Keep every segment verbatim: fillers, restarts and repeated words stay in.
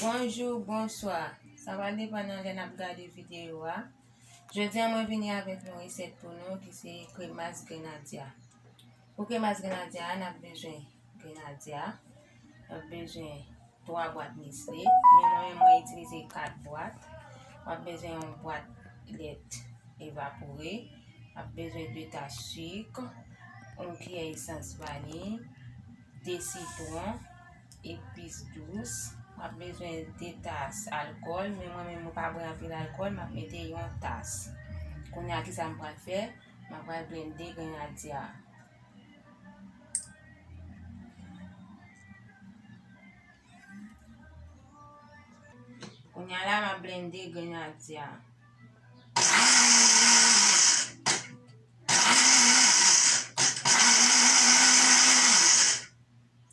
Bonjou, bonswa. Sa va depann nan lè n ap gade videyo a. Jodi a, mwen vini avèk yon resèt pou nou ki se kremas grenadya. Pou kremas grenadya a, n ap bezwen grenadya, n ap bezwen twa bwat Nestlé, men mwen menm mwen itilize kat bwat. W ap bezwen yon bwat lèt evapore, w ap bezwen de tas sik, yon kiyè esans vaniy, de sitwon, epis dous. W ap bezwen de tas alkòl, men mwen menm mwen pa bwè anpil alkòl, m ap mete yon tas. Kounye a, kisa m pral fè? M ap pral blende grenadya a. Kounye a la, m ap blende grenadya a.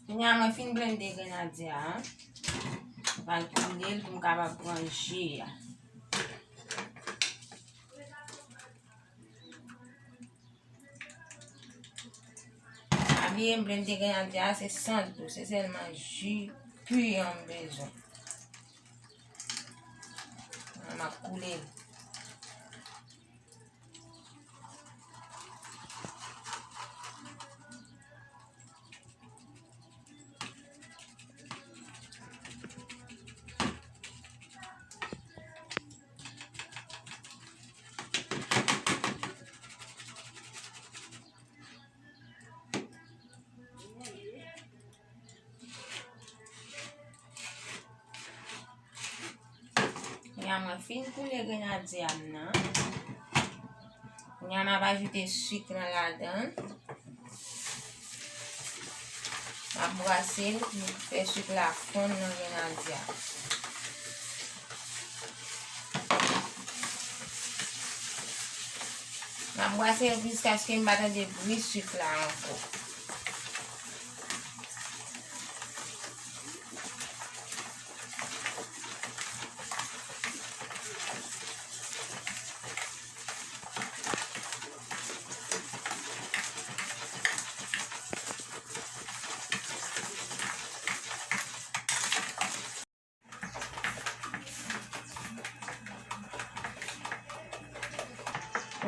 Kounye a, mwen fin blende grenadya a. M pral koule l pou m kapab pran ji a. Pa bliye, m blende grenadya a, se san dlo, se sèlman ji pi an m bezwen. M ap koule l. Kounye a mwen fin koule grenadya m nan. Kounye a m ap ajoute sik lan ladan l. M ap brase l pou fè sik la fonn nan grenadya. M ap brase l jiskaske m pa tande bri sik la ankò.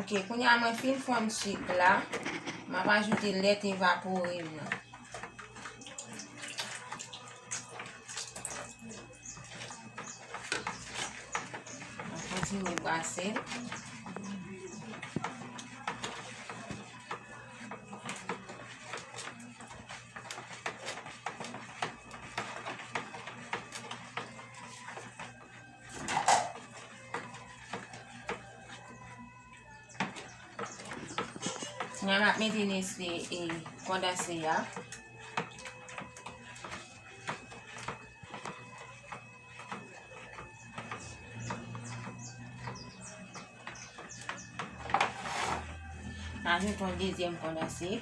Ok, kounye a mwen fin fonn sik la, m ap ajoute lèt evapore m nan. Mwen kontinye brase l. Kounye a m ap mete Nestlé e kondanse a. M ajoute yon dezyèm kondanse.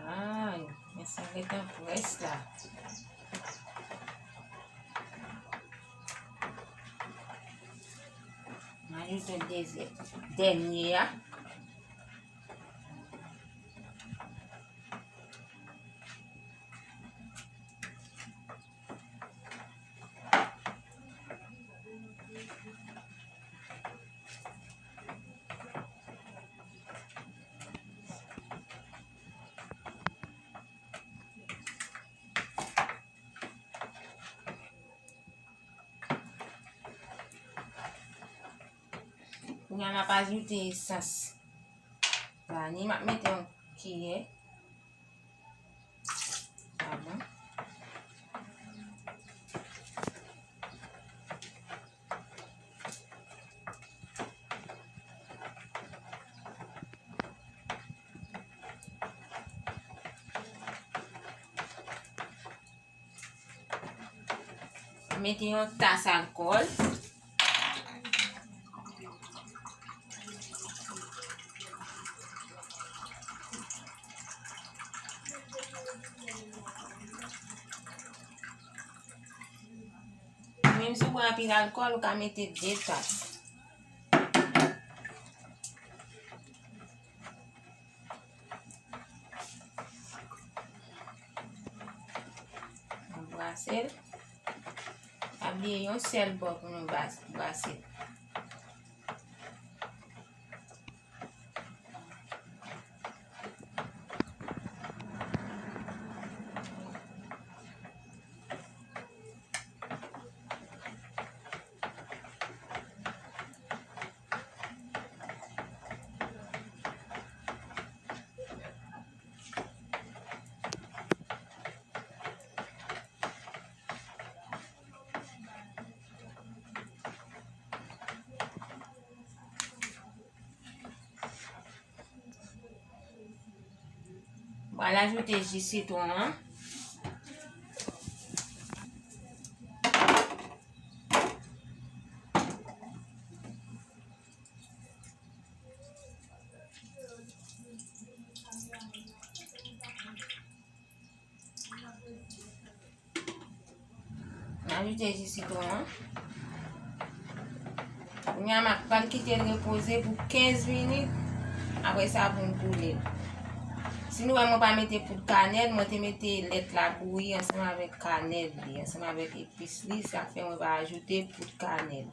Ay, men sa ret an près la. M ajoute dezyèm, dènye a. Kounye a m ap ajoute esans vaniy. M ap mete yon kiyè. Sa bon. Mete yon tas alkòl. Menm si w bwè anpil alkòl, ou ka mete de tas. Nou brase l. Pa bliye yon sèl bò pou nou bas-, brase l. Mwen ajoute ji sitwon an. N ajoute ji sitwon an. Kounye a, m ap pral kite l repoze pou kenz minit. Apre sa, pou m koule l. Si nou wè mwen pa mete poud kanèl, mwen te mete lèt la bouyi ansanm avèk kanèl li, ansanm avèk epis li. Sa fè mwen pa ajoute poud kanèl.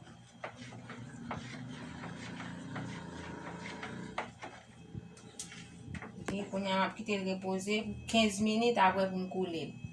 Ok, kounye a m ap kite l repoze pou kenz minit apre pou m koule l.